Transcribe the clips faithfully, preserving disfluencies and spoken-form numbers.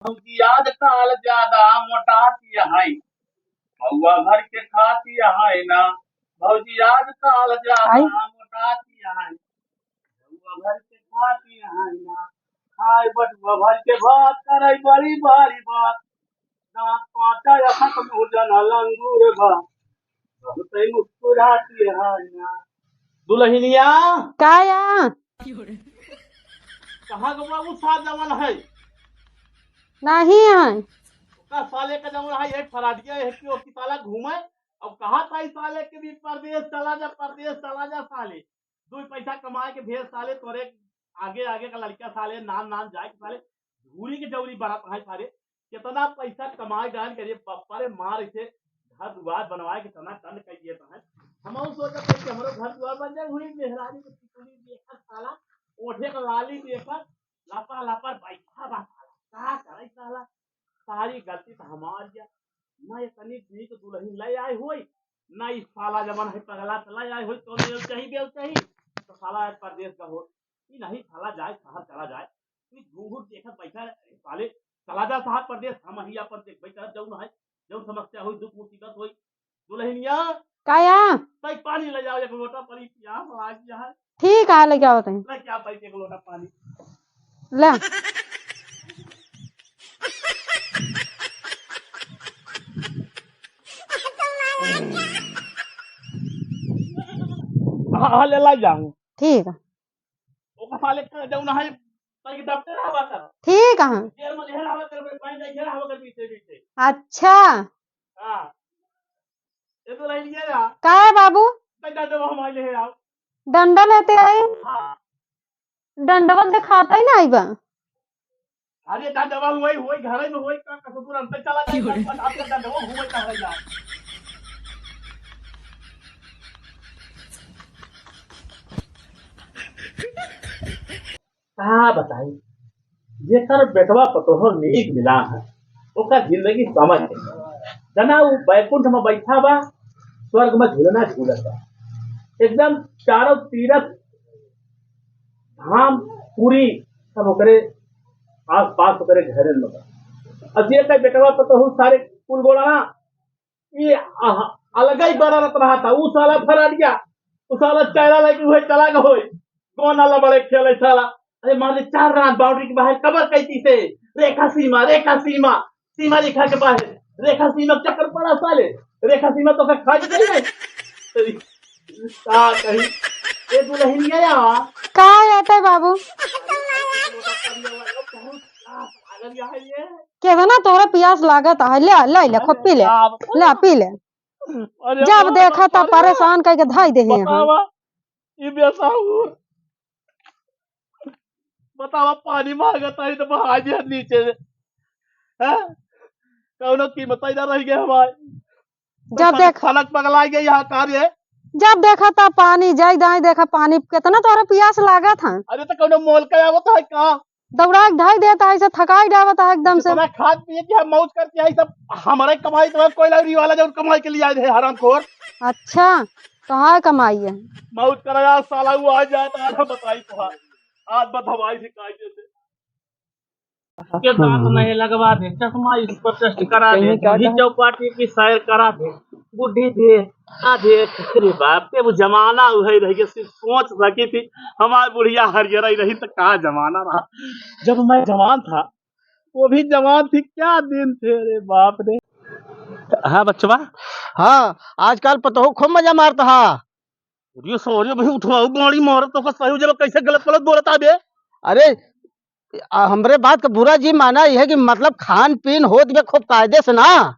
भौजी आजकल ज्यादा मोटाती है, बउआ भर के खाती है ना। भौजी आजकल ज्यादा आई। मोटाती है, बउआ भर के खाती है ना। खाए बटुआ भर के भात, करे बड़ी भारी बात। दांत पांचा या खत्म हो जाना लंगूर बा। बहुत ही मुस्कुराती है ना। दुल्हनिया। का या? कहाँ गवा उ सार जवन है? नहीं है। ओका साले का जवन है, एक फराडिया है कि ओकी साला घूमे। अब कहा था इस साले के भी परदेश चला जा, परदेश चला जा साले। दो पैसा कमाए के भेज साले, तोरे आगे आगे का लड़का साले नान नान जाए के साले। धूरी के जौरी बरत है साले। कितना पैसा कमाए डाल के, अरे बप्पा रे मार इसे घर दुआर बनवाए के तना टन कर दिए तो है। हम सोचत है कि हमरो घर दुआर बन जाए, हुई मेहरानी के टिकुली देखत साला, ओठे का लाली देखत, लपर लपर बैठा बा साला। का करे साला? सारी गलती तो हमार या। ना ये तनी नीक दुल्हन ले आए होई, ना ई साला जवन है पगला त ले आए होई, तो बेल चाही, बेल चाही। तो साला आज परदेश का हो, ई नहीं साला जाए, शहर चला जाए। ई घूंघट देखत बैठा है, अरे साले, चला जा साहब परदेश, हम ही अपन देखबे करब, जौन है, जौन समस्या होई, दुख मुसीबत होई। दुल्हनिया। का या? तई पानी ले जाओ, एक लोटा पानी, प्यास लाग गया है। ठीक है, लेके आओ तई। ले क्या पाई एक लोटा पानी? ले। हाँ, हाँ, ले ला जाऊँ। ठीक है। ओका साले का जौन है, ताकि डॉक्टर हवा कर। ठीक है। जेल में घेरा हवा कर, पानी नहीं घेरा हवा कर पीछे पीछे। अच्छा। हाँ। ये तो रह गया यार। का है बाबू? तो डंडवा हमारे ले आओ। डंडा लेते आए? हाँ। डंडवा दिखाता ही नहीं बा। अरे डंडवा वही, वही घर में वही का कसुर अंदर चला जाए, क्यों रे? बस आपका डंडवा घूमे का है यार। का बताई, जेकर बेटवा पतोह नीक मिला है, ओकर जिंदगी समझ है। जना उ बैकुंठ में बैठा बा, स्वर्ग में झूलना झूलत बा। एकदम चारों तीरथ धाम, पुरी सब ओकरे आसपास, ओकरे घरन में बा। अब जेकर बेटवा पतोह सारे कुल गोड़ा ना, ई अह-, अलगे ही बरत रहा था। उ साला फराडिया, उ साला चेहरा लेके उहे चला गए होई। कौन आला बड़े खेले साला? अरे मार ले चार run, boundary के बाहर cover कैती से। रेखा सीमा, रेखा सीमा, सीमा रेखा के बाहर। रेखा सीमा के चक्कर पड़ा साले। रेखा सीमा तो का खा गई है। का कही? ए दुल्हनिया या। का है ते बाबू? बहुत पागल या है ये। केतना तोहरा पियास लागत है, ले, ले, ले, खूब पी ले। अरे बाप रे। ले, पी ले। अरे जब बाप रे, देखा तब अरे परेशान करके धाई देही हैं। बतावा, ई बेसाहू। बतावा, पानी मांगत है तो बहा दिया नीचे से। हैं? कौनो कीमत ही ना रह गया हमारे। जब फलक, देख फलक पगला गया यहाँ का रे? जब देखा तब पानी, जाई दाई देखा पानी, केतना तोहरा पियास लागत है। अरे तो कौनो मोल का आवत है का? दौड़ा के धाई देता है, ऐसे थकाई डावत है एकदम से। जितना खात पिए के है, मौज करके है, सब हमारे कमाई तो कोई लौरी वाला जब कमाई के लिए आए थे हरामखोर। अच्छा, तो हाय कमाई है। मौज करा यार साला, वो आ जाए तो आज हम बताई तो हाँ। आज बस हवाई से कायदे से। के दांत नहीं लगवा दे, चश्मा इस पर test करा दे, कहीं का बूढ़ी कहा? चौपाटी की सैर करा दे, बूढ़ी दे, आ दे। अरे बाप रे, वो जमाना उहे रह गया, सिर्फ सोच सकी थी, हमारी बुढ़िया हरियर ही रही तो का जमाना रहा। जब मैं जवान था, वो भी जवान थी, क्या दिन थे रे बाप रे। हाँ बचवा। हाँ, आजकल पतोह खूब मजा मारता है। अरे सॉरी भाई, उठवाओ गाड़ी मारत तो सही जब कैसे गलत गलत बोलता बे। अरे, आ, हमरे बात का बुरा जी माना, यह है कि मतलब खान पीन होत बे खूब कायदे से ना।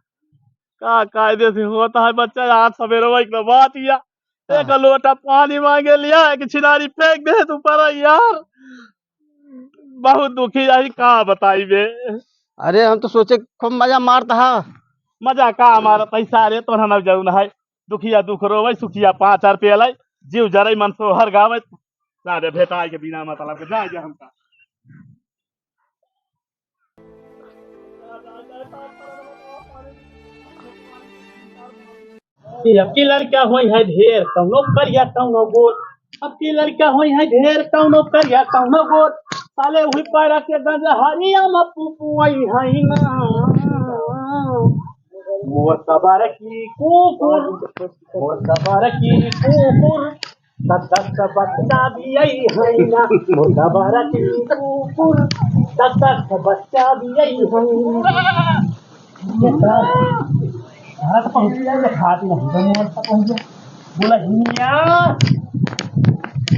का कायदे से होता है बच्चा, आज सवेरे वही तो बात किया, हाँ। एक लोटा पानी मांगे लिया, एक छिनारी फेंक दे तू पर यार, बहुत दुखी आई, का बताई बे। अरे हम तो सोचे खूब मजा मारता है। मजा का मारत है सारे, तोहरा ना जौन है, दुखिया दुख रोवे, सुखिया पाँच रुपया लाई, जीव जरे मन सोहर गावे। सारे भेटाई के बिना मतलब के जाए जा हमका। अब की लड़का होई है ढेर, कौनो करिया, कौनो गोर। अब की लड़का होई है ढेर, कौनो करिया, कौनो गोर। साले उही पैरा के गंजहरिया में पुपुआई है ना। मोर सबर की कुकुर, मोर सबर की कुकुर, दस दस बच्चा भी आई है ना। मोर सबर की कुकुर, दस दस बच्चा भी आई है ना। ये का? कहाँ से पहुँच गया ये? हाथ नहीं बने, यहाँ तक पहुँच गया। दुल्हनिया,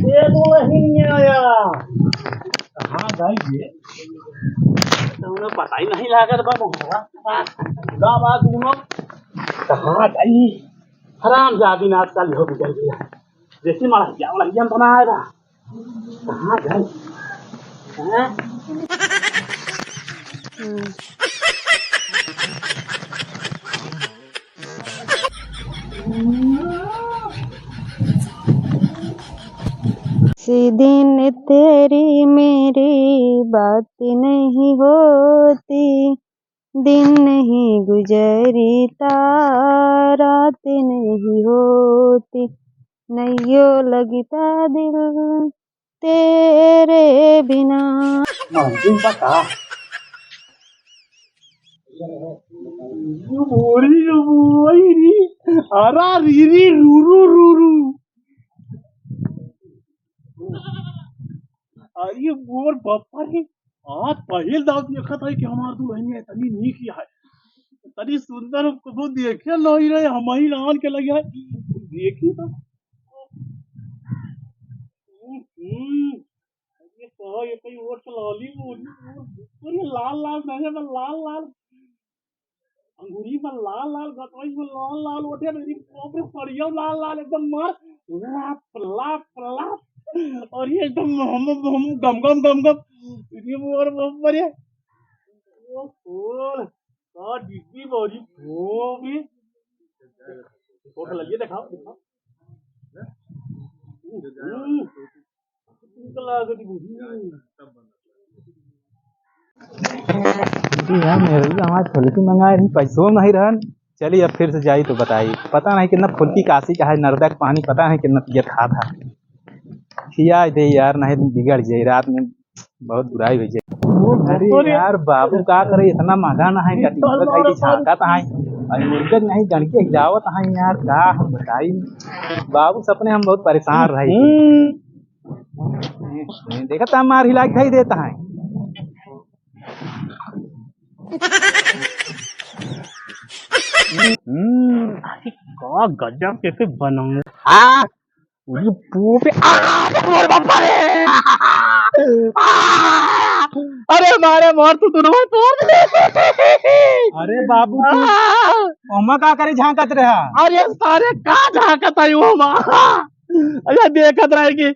ए दुल्हनिया, कहाँ गई ये? तो उन्हें पता ही नहीं लागत बा, बा, बा, दोनों कहाँ गई? हरामजादी ना आजकल हो गई है। जैसे मड़हिया, मड़हिया में बनाए बा। कहाँ गई? हैं? किसी दिन तेरी मेरी बात नहीं होती, दिन नहीं गुजरता, रात नहीं होती, नैयो लगता दिल तेरे बिना। मंदिर बता। बोरी बोरी री, अरा री री रू रू रू रू। अरे मोर बापा रे, आज पहिल दाव देखत है कि हमार दुल्हनिया इतनी नीक है, इतनी सुंदर, कबो देखे नहीं रहे, हम ही रान के लगे है। देखी तो। हम्म, ये कहा, ये कहीं ओठ लाली बोली, अरे लाल लाल नजर में लाल लाल अंगूरी में लाल लाल, गटोई में लाल लाल, ओठे में, अरे बाप रे, सरिया लाल लाल, एकदम मार, लाप, लाप, लाप। और ये एकदम हम, हम, गम, गम, गम, गम। अरे मोर बाप रे। ओ, ओ, का डिब्बी बड़ी भोंगी। ओठ लगिए, दिखाओ, दिखाओ। हम्म। जी हाँ, मेरे भी हमारे फुल्की मंगाए रही, पैसों नहीं रहन। चलिए, अब फिर से जाई तो बताई, पता नहीं कितना फुल्की काशी का है, नर्मदा का पानी पता नहीं कितना पियत खात है। खिया दे यार, नहीं तो बिगड़ जाई, रात में बहुत बुराई हो जाए। अरे यार, बाबू का करे, इतना महंगा ना है, कटिंग खाई के झांकत है, और मुर्गा नहीं गण के हिलावत है यार, का हम बताई। बाबू सपने हम बहुत परेशान रहे। देखत है, मार हिला के खाई देत है। हम्म, अरे का गजब के, के बनम। हाँ, अरे बाप रे, आ, अरे मोर बाप रे। आ, अरे मारे मोर तू दोनों तोड़ दे। अरे बाबू, तू आ, ओमा का करे झांकत रहा? अरे सारे का झांकत है वो माँ? अरे देखत रहे कि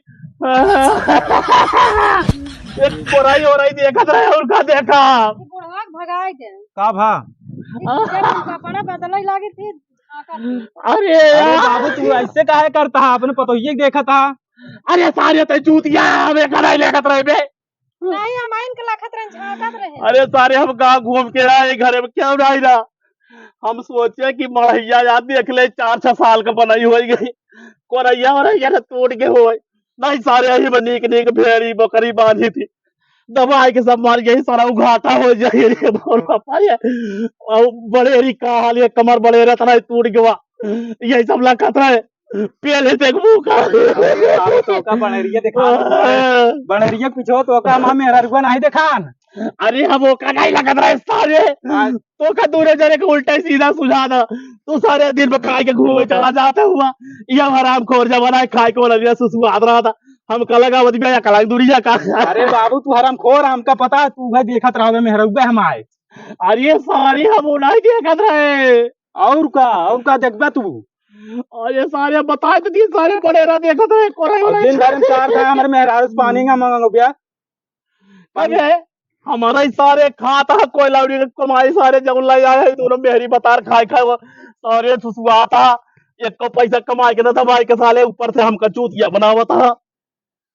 एक बोराई ओराई देखत रहे और का देखा? ये बुढ़वा के भगाए दे। का भा? ये जब हम कपड़ा बदले लागे थे, झांका थे। अरे अरे यार। बाबू, तू ऐसे काहे करता है? अपने पतोहिए के देखा था। अरे सारे ते चूतिया, हमें कनाई लेखत रहे बे। नहीं, हम आइन के लखत रहे, झांकत रहे। अरे सारे, हम गाँव घूम के आए, घरे में क्यों नहीं रहा? हम सोचे कि मड़हिया यार देख ले, चार छह साल का बनाई हो गई, कोरैया वरैया न टूट के होए। नहीं सारे, यही में नीक नीक भेड़ी बकरी बांधी थी, दबाई के सब मार गई, सारा उघाटा हो जाए रे मोर बापा रे। और बड़ेरी का हाल, ये कमर बड़ेरा तना टूट गवा, यही सब लखत रहे। पहले देखबू का। अरे बाबू, तो का बनेरिया देखा, बनेरिया पीछे तो का माँ मेहररुआ नहीं देखान। अरे हम ओका नहीं लखत रहे सारे। हाँ। तो का दूरे जरे के उल्टा ही सीधा सुझा दा। तू सारे दिन में खाए के घूमे चला जाता हुआ। ये हराम खोर जमाना है, खाए के वाला दिया सुसुआत रहा था। हम कलग आवत भी या कलग दूरिया का। अरे बाबू, तू हराम खोर, हमका पता है, तू है देखत रहोगे मेहररुआ हम आए। अरे सारे, हम उन्हें देखत रहे। और का, और का देखबा तू? अरे सारे, बताए तो दिए, सारे बड़ेरा देखत रहे, कोरई और वोरई दिन भर में चार था, हमारे मेहरारू से पानी का मंगाओ भैया। अरे, हमारा ही सारे खाता है, कोई लावड़ी के कमाई, सारे जब लाई आए हैं, दोनों मेहरी बतार खाए खाए, वो सारे सुसुआता, एक को पैसा कमाए के ना दबाए के साले ऊपर से हमका चूतिया बनावत है।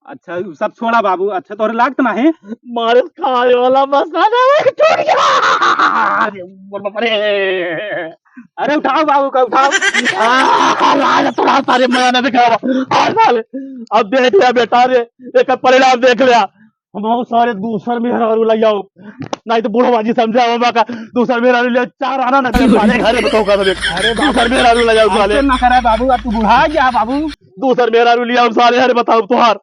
अच्छा, उ सब छोड़ा बाबू। अच्छा, तोहरे लागत नाही? मारे खाए वाला मसाला टूट गया। अरे, बाप रे। अरे, उठाओ बाबू का, उठाओ। आ, लाज थोड़ा सारे मया ना दिखावा। आ, साले, अब देख लिया बेटा रे, एक परिणाम देख लिया। हम सारे दूसर मेहरारू लइ आओ, नाहीं तो बुढ़वा जी समझाओ बाका, दूसर मेहरारू लइ आओ, चार आना ना दे सारे घरे बताओ का देख। अरे बाबू, दूसर मेहरारू लइ आओ सारे। ऐसे ना करा बाबू, अब तू बुढ़ा गया बाबू। दूसर मेहरारू लइ आओ सारे, अरे बताओ तोहार।